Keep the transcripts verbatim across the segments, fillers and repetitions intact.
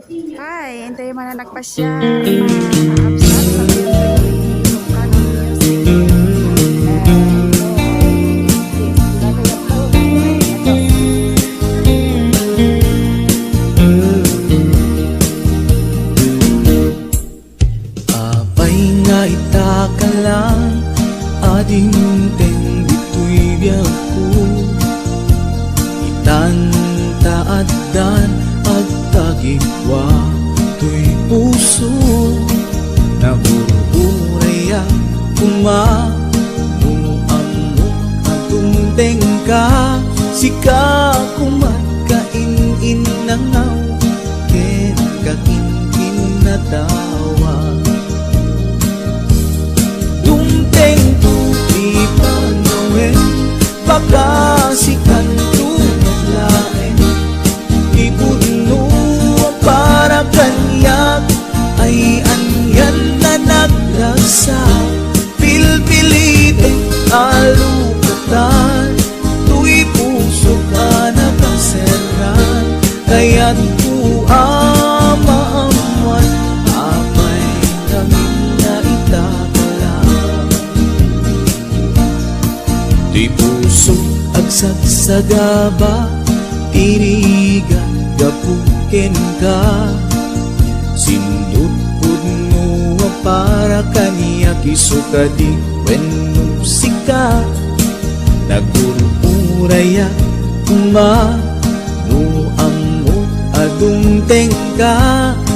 Hi, intay man na nagpasyar. Mga kakabsat, pag-enjoy ng music. Apay nga ita ka lang, adingteng ditoy biagko. Itan ta addan agtagikua toy puso. Nagur-urayak koma no ammok a dumtengka, sika koma kain-innangaw ken kakinkinnatawa. Dumtengto ti panawen, baka sikanto met laeng ti pudno a para kaniak, ay anian a nagragsak. Pilpilitek a lukatan toy pusok a nakaserran. Kayatko a maammuan, apay ngamin nga ita ka lang. Ti pusok agsagsagaba, ti rigat gapu kenka. Sindutpudno a para kaniak, isu kadi wenno sika. Nagur-urayak koma no ammok a dumtengka,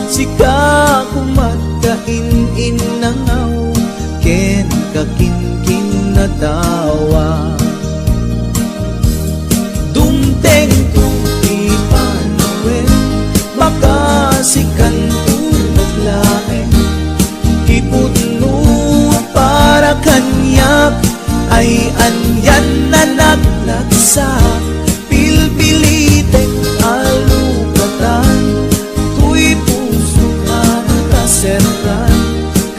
sika koma kain-innangaw ken kakinkinnatawa. Dumtengto ti panawen, baka sikanto met laeng ti pudno a para kaniak, ay anian a nagragsak. Pilpilitek a lukatan toy pusok a nakaserran.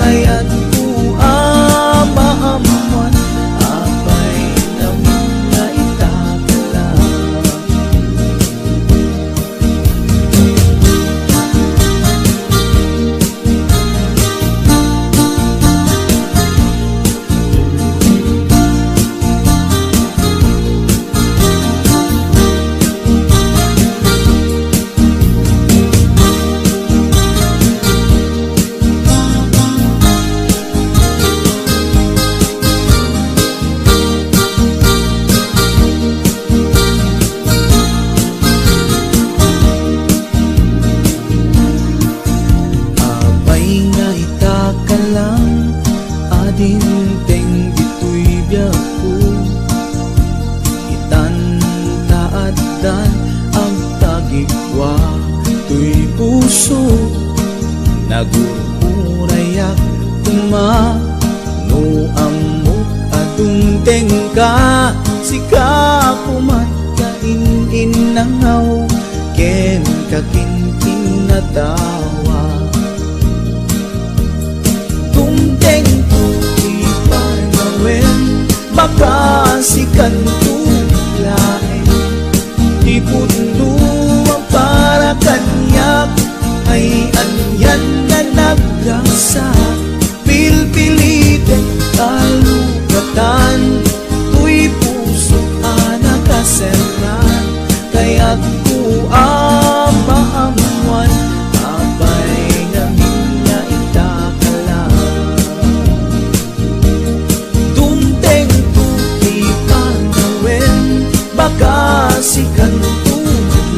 Kayatko a maammuan, apay ngamin nga ita ka lang. Apay nga ita ka lang, adinteng ditoy biagko. Itan ta addan agtagikua toy puso. Nagur-urayak koma no ammok a dumtengka, sika koma kain-innangaw ken kakinkinnatawa. Dumtengto ti panawen, baka sikanto laeng ti pudno a para kaniak, ay anian a nagragsak. Pilpilitek a lukatan toy pusok a nakaserran. Kayatko a maammuan, apay ngamin nga ita ka lang. Dumtengto ti panawen, baka sikanto met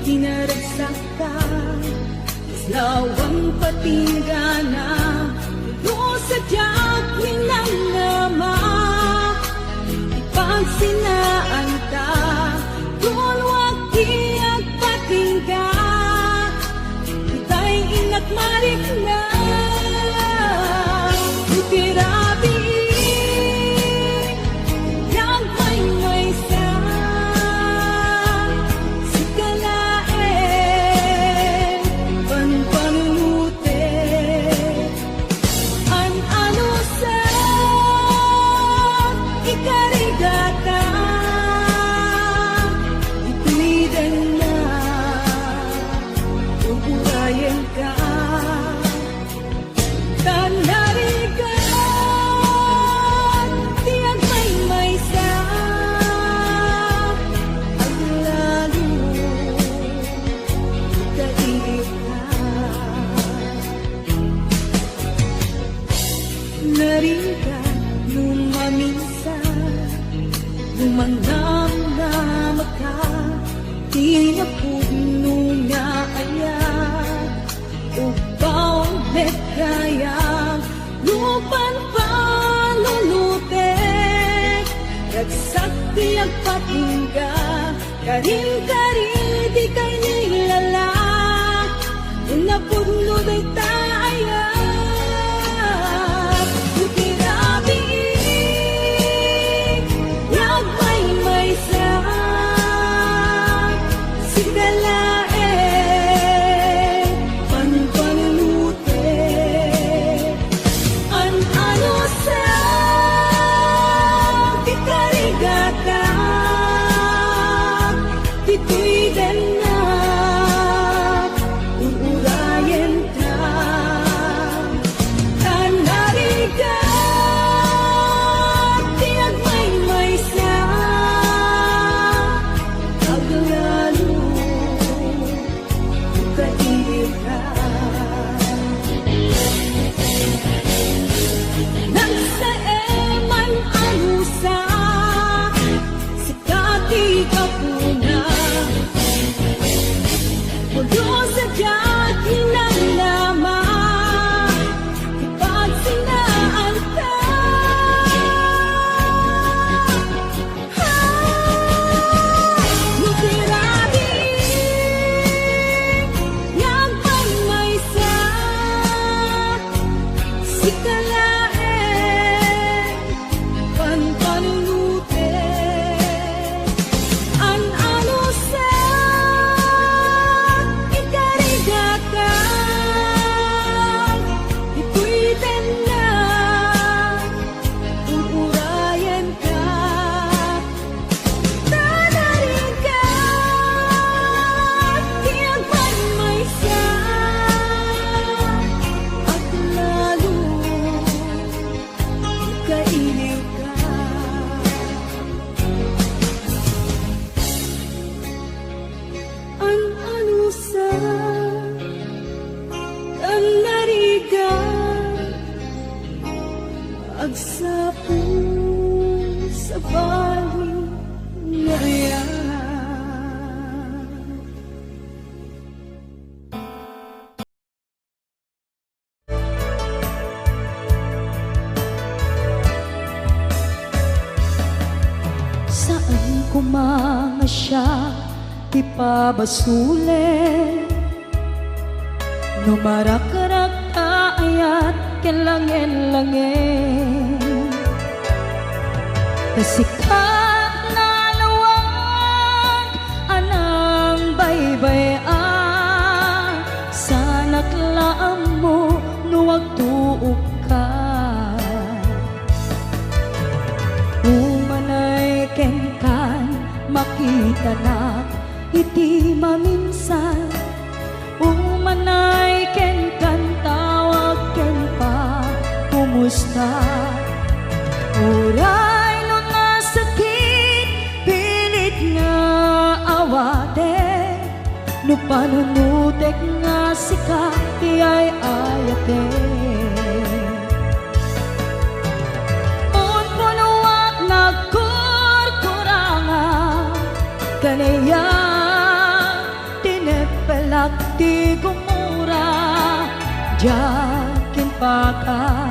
Inaragsakta, lawan patinggana, no sadiak minamnama, ipagsinaanta, tulwak ti agpatingga, itay innak marikna, itirabi. Nagmaymaysa, sika laeng panpanunutek. An-ano sa ikarigata, itoy denna, urayenka. Tan narigat ti agmaymaysa, aglalo ka ita. Narigat no maminsan, no mangnamnamaka, ti napudno nga ayat. Ubaw met gayam, no panpanunutek, ragsak ti agpatingga, karin-kari ti kainilala, napudno dayta ayat, itirabi. Nagmaymaysa, sika laeng panpanunutek. An-ano sa ikarigata, ditoy denna, urayenka. Tan narigat ti agmaymaysa, aglalo ka ita. Nagsaem man anusa, sika ti gapuna. Pulos a diak hinanama, ipagsinaanta. Ah, itirabi, nagmaymaysa, sika laeng panpanunutek. An-ano sa ikarigata, ditoy denna, urayenka. Tan narigat ti agmaymaysa, aglalo ka ita. An-ano sa, tan narigat, agsapul sabali nga ayat. Saan koma nga siak ti pabasolen no marakrak ta ayat ken langen-langen. Ta sika nalawag a nangbaybay-an, saanak la ammo no agtuokka. Umanay kenkan, makitanak iti maminsan. Umanay kenkan, tawag ken pakumusta. Uray no nasakit, pilit nga awaten, no panunutek nga sika ti ay-ayaten. Unpunoak nagkurkuranga, kaniak ti Ti gumura, diak impaka.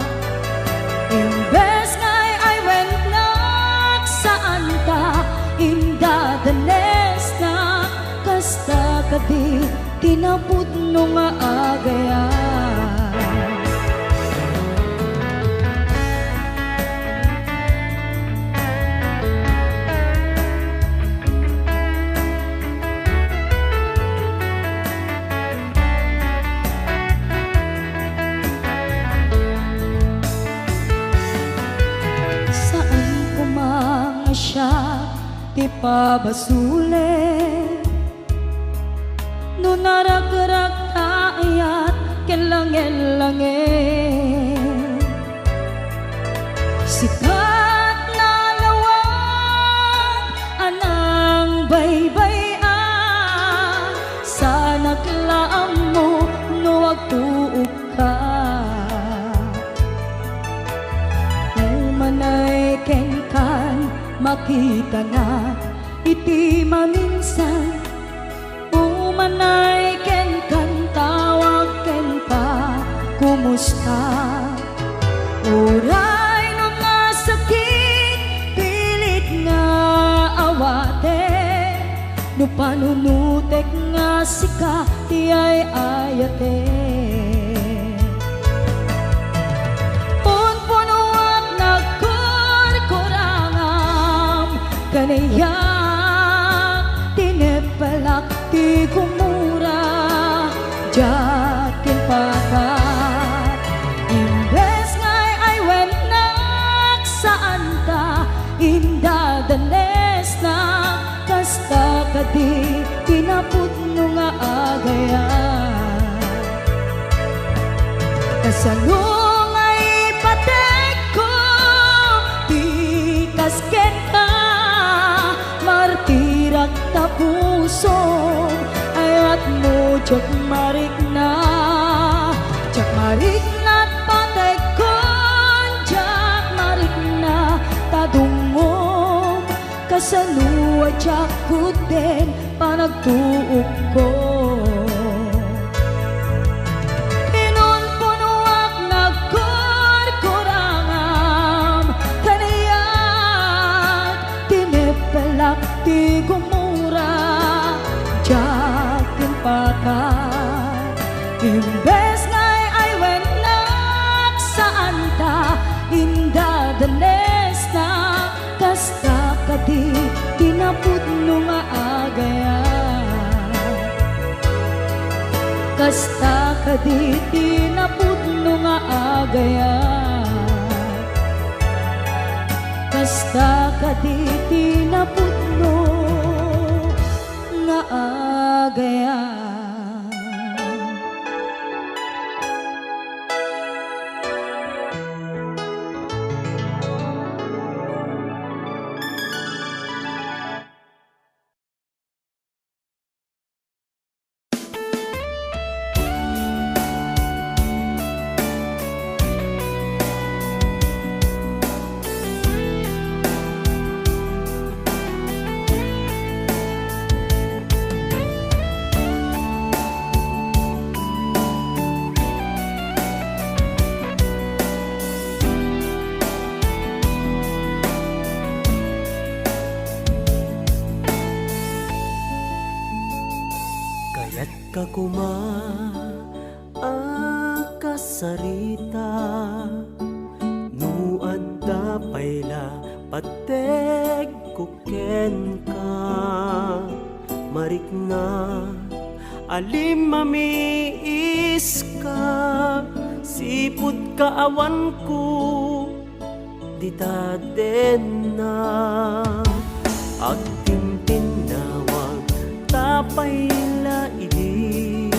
Imbes nga ay-aywentnak, saan ta indadanesnak, kasta kadi ti napudno nga agayam. Saan koma nga siak ti pabasolen, no naragrakta ayat ken langellangen. Sika ti nalawag a nangbaybay-an, saanak la ammo no agtuokka. Umanay kenkan, makitanak iti maminsan. Umanay kenkan, tawag ken pa, kumusta? Uray no nasakit, pilit nga awaten, no panunotek nga sika ti ay-ayaten. Punpunoak nagkurkurangam, kaniak tinepelak ti gumura, diak impaka. Imbes nga ay-aywentnak, saan ta indadanesnak, kasta kadi ti napudno nga agayam. Kasano nga ipatekko ti kas kenka? Martirak ta pusom, ayatmo diak marikna. Diak marikna ta patekkon, diak marikna ta dungngom. Kasano a diak kudden panagtuokko? Pinunpunoak nagkurkurangam, kaniak tinepelak ti gumura, diak impaka. Imbes nga ay-aywentnak, saan ta indadanesnak, kasta kadi ti napudno nga agayam. Kasta kadi ti napudno nga agayam. Kasta kadi ti napudno nga agayam. Kayatka koma a kasarita, no adda pay la pattegko kenka. Marikna a limmamiiska, sipud kaawanko dita denna. Agtintinnawag ta pay la idi,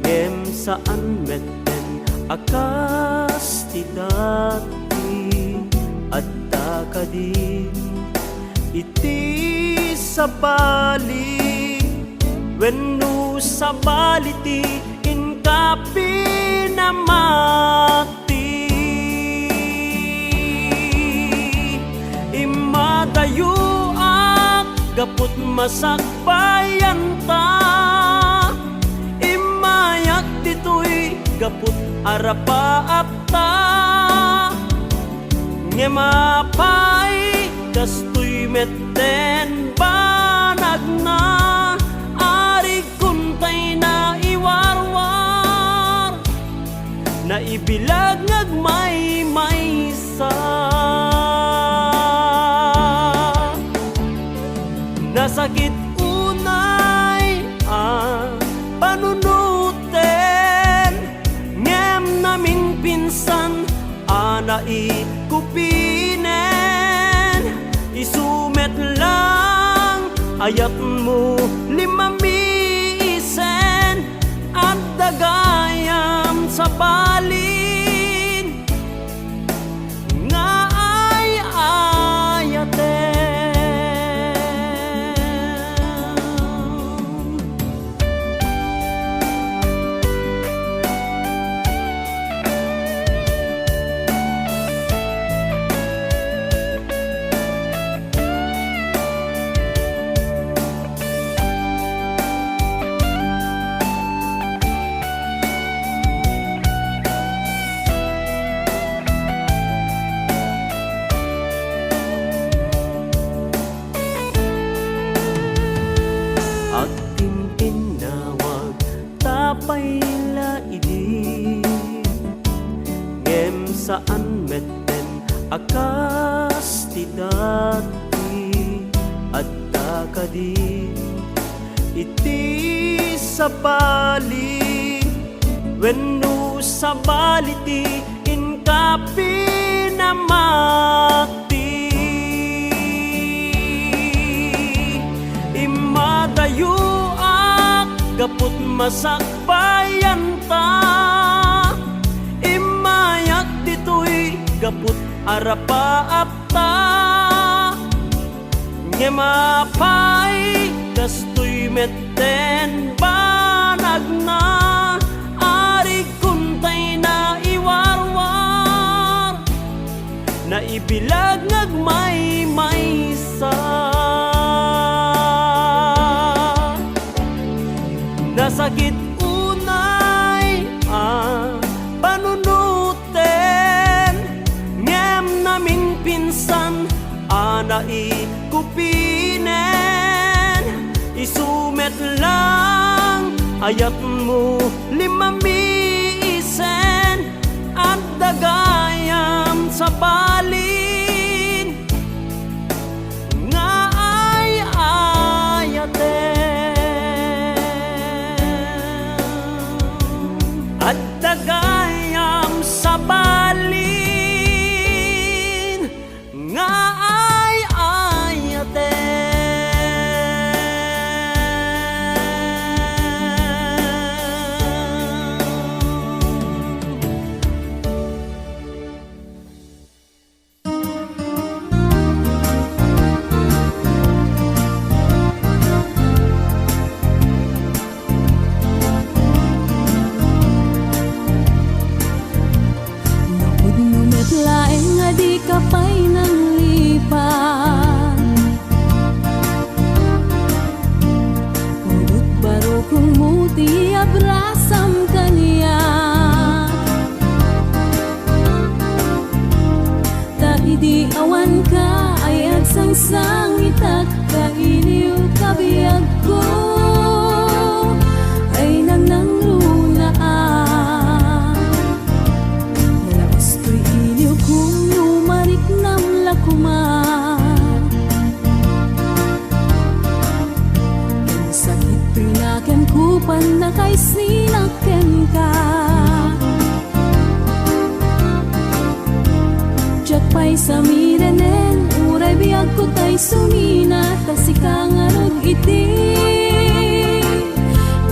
ngem saan metten a kas ti dati. Adda kadi iti sabali wenno sabali ti inka pinamati. Immadayoak gaput masakbayanta. Gaput arapaapta, ngem apay, kastoy metten banagna, arigkon tay naiwarwar, naibilag nga agmaymaysa. Nasakit unay a panunoten, ngem namingpinsan a naikupinen. Isu met lang ayatmo limamisen, adda gayam sabalin nga ay-ayaten. Agtimpinawag ta pay la idi, ngem saan metten a kas ti dati. Adda kadi iti sabali wenno sabali ti inka pinamati. Immadayoak gaput masakbayanta. Immayak ditoy gaput arapaapta. Ngem apay, kastoy metten banagna, arigkon tay naiwarwar, naibilag nga agmaymaysa. Nasakit unay a panunot ten, ngem namingpinsan a naikupinen. Isu met lang ayatmo limamisen, adda gayam sabalin nga ay-ayaten. Adda gayam sabalin nga ay-ayaten. Napudno met laeng a dika pay nanglipat. Pudot barukongmo ti abrasam kaniak. Ta idi awanka ay agsangsangitak, ta iliw ka biagko ay nangnangrunaak. Nalaus toy iliwko no mariknam la koma. Ken sakit toy nakem ko pannakaisninak kenka. Diak pay samirenen, uray biagko tay sumina, ta sika ngarud iti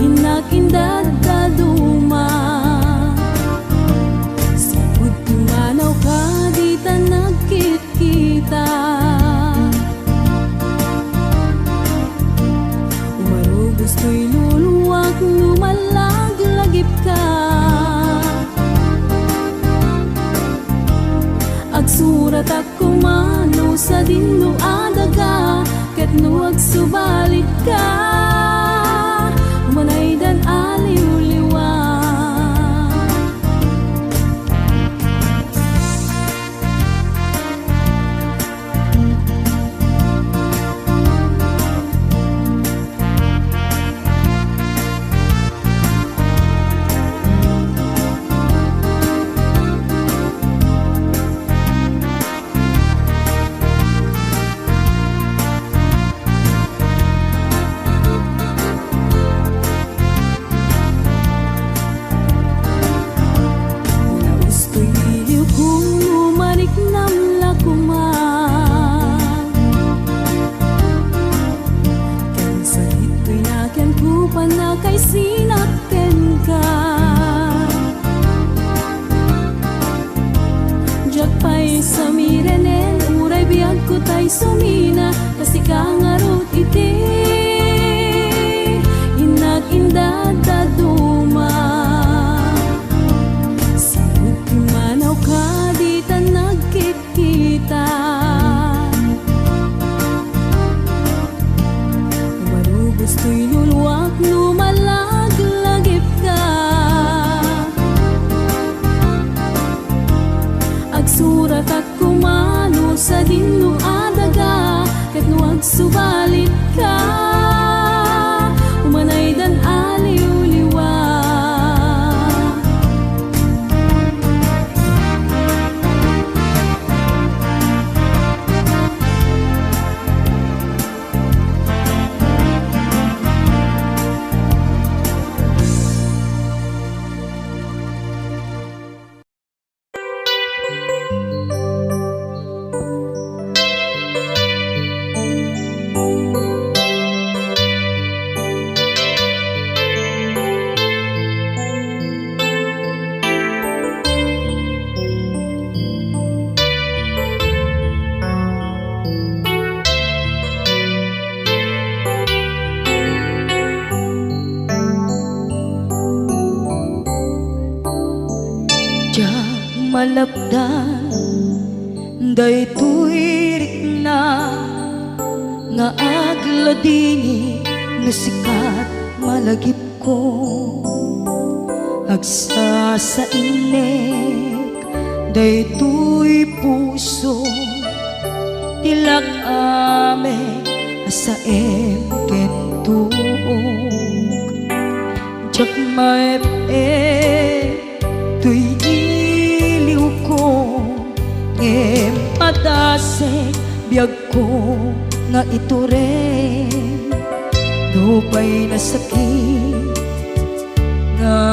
innak indaddaduma. Sipud pumanawka, dita nagkit- kita. Umarugos toy luluak no mallaglagipka. Agsuratak koma no sadino a daga, ket no agsubalitka, manaydan a liwliwa. Kaysinak kenka. Diak pay samirenen, uray biagko tay sumina, ta sika ngarud iti innak indadduma. Saput ti manawka, ditan nagkit- kita. Umalubos toy luluak no malaglagipka. Agsuratak koma no sadin no adaga, ket no agsubalitka, umanaydan a liwliwa. Diak malapdan daytoy rikna nga agladingit no sika ti malagip- ko. Agsasainek daytoy puso, ti lak-am a saem ken tuok. Diak maep-ep toy iliwko, ngem padasek biagko nga itureng. Nupay nasakit nga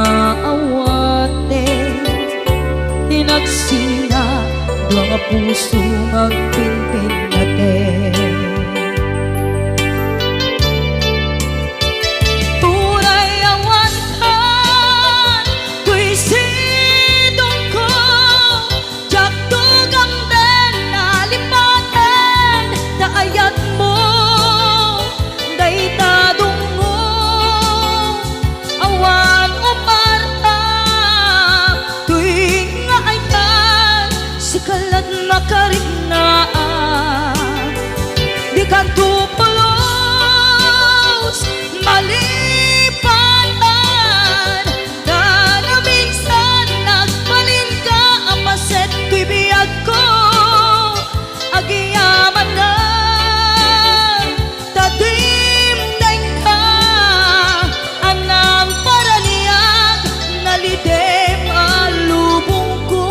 awaten, inagsina dua nga puso nga agpinpinnaten. Uray awan kan toy sidongko, diak tugamden a lipaten ta ayatmo dayta dungngo. Awan umarta toy nga ayat, sika lat makariknaan. Dikanto pulos malipatan, ta naminsan nagbalinka a paset toy biagko. Agyamanak ta dimdengka a nangparaniag, nalidem a lubongko.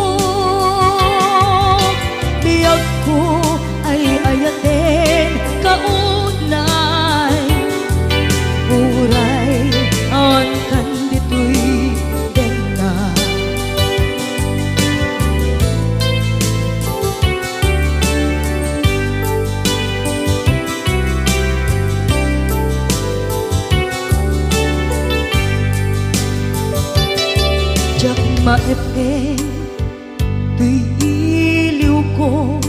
Biagko ay ayaten ka unay, uray awan kan ditoy denna. Diak maep-ep toy iliwko,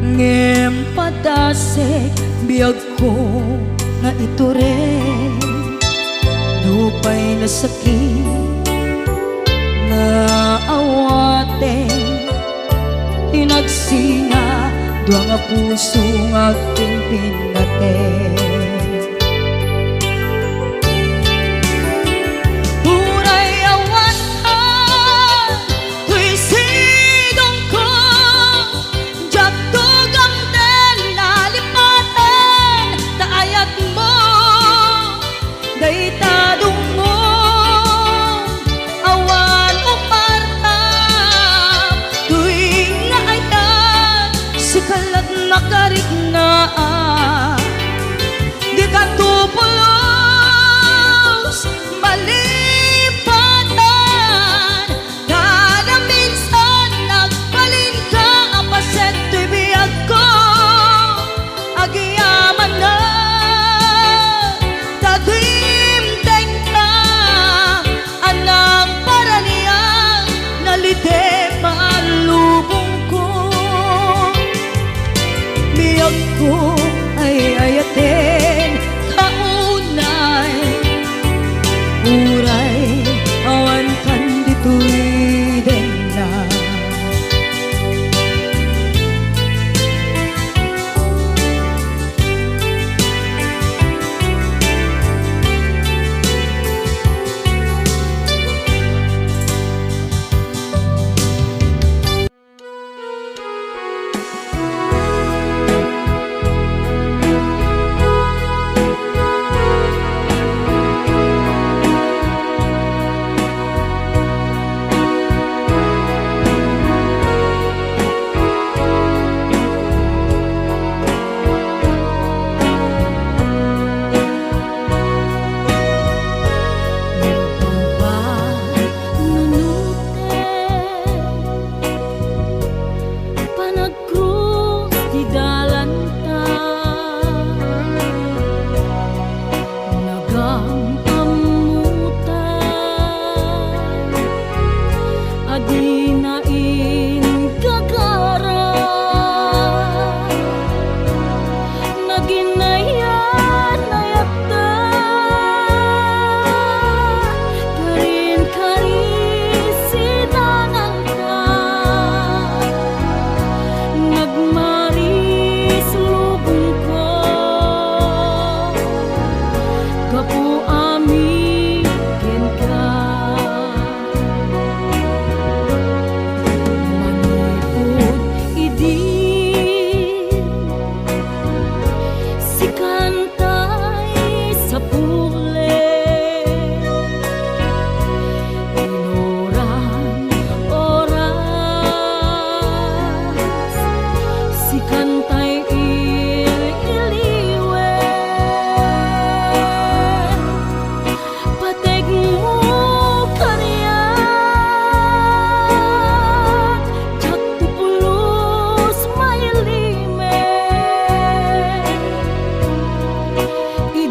ngem padasek biagko nga itureng. Nupay nasakit nga awaten, inagsina dua nga puso nga agpinpinnaten. Uray awan toy sidongko, diak tugamden a lipaten ta ayatmo dayta dungngo. Awan umarta toy nga ayat, sika lat makariknaan.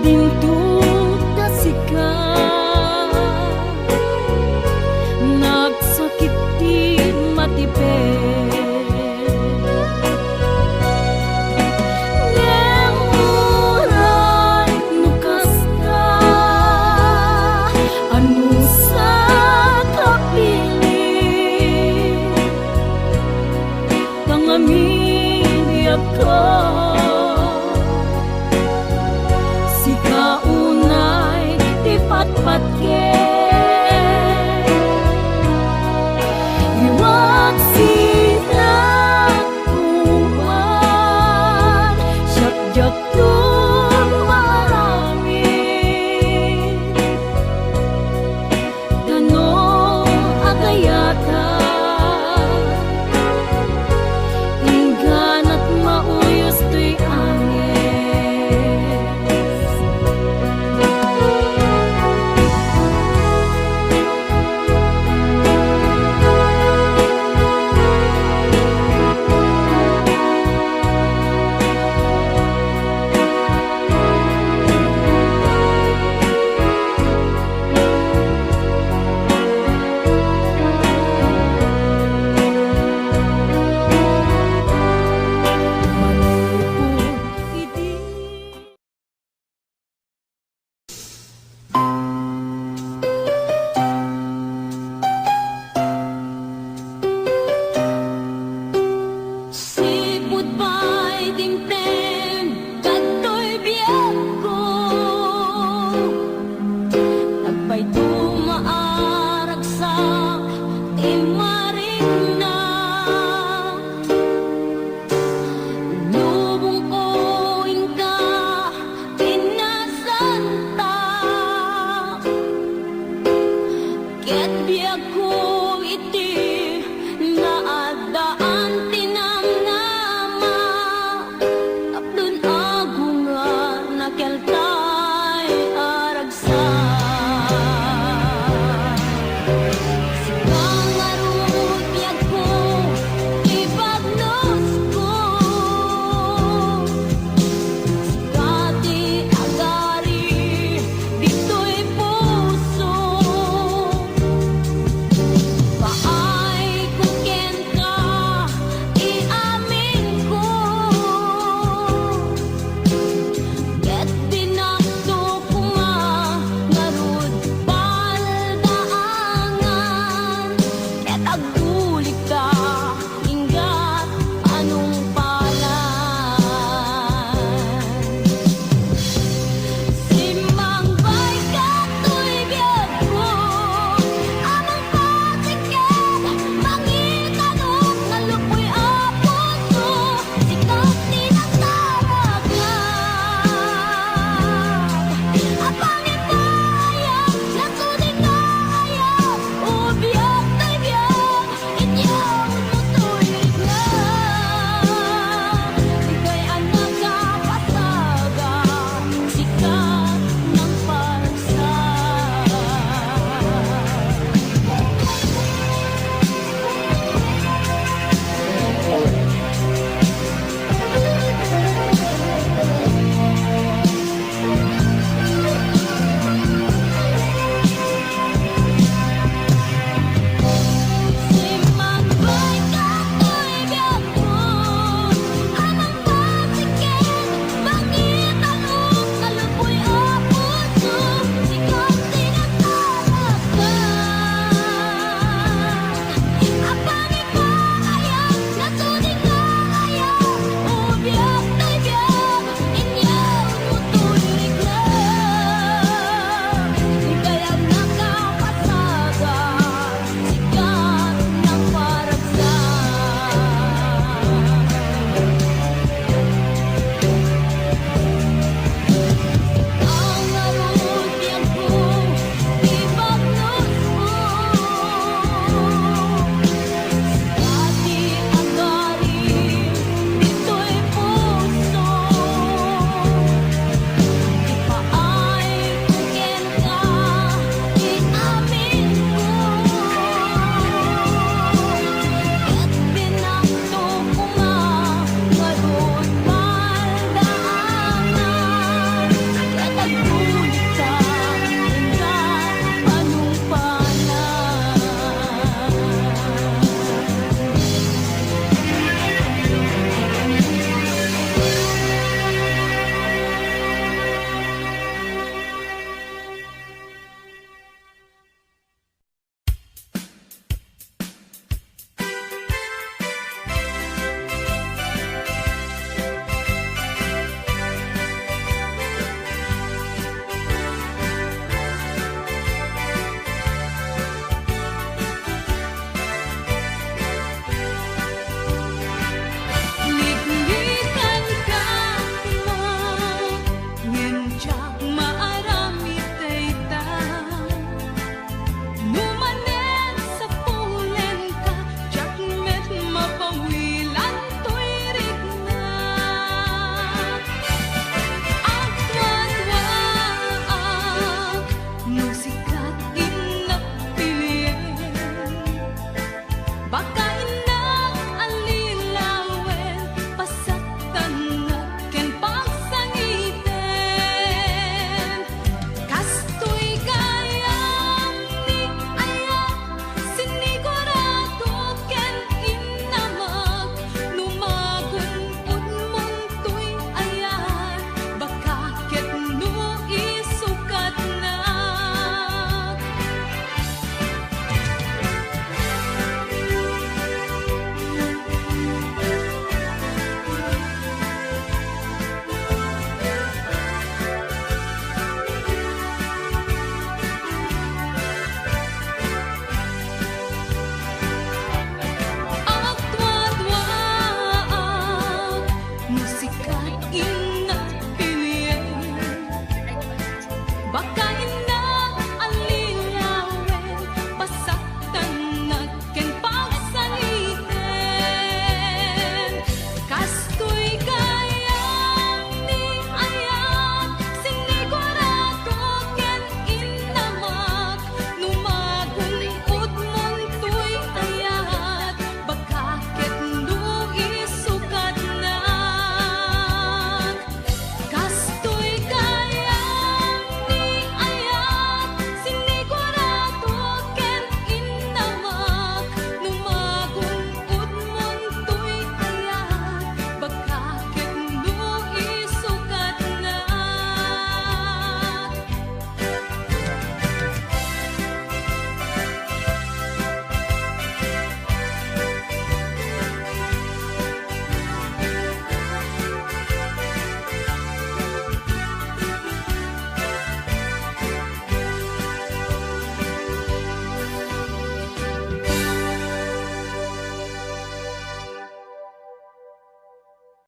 Intoka sika, nagsakit ti matiped. Ngem uray no kasta, anusak a pilit, tangamin biagko. Sika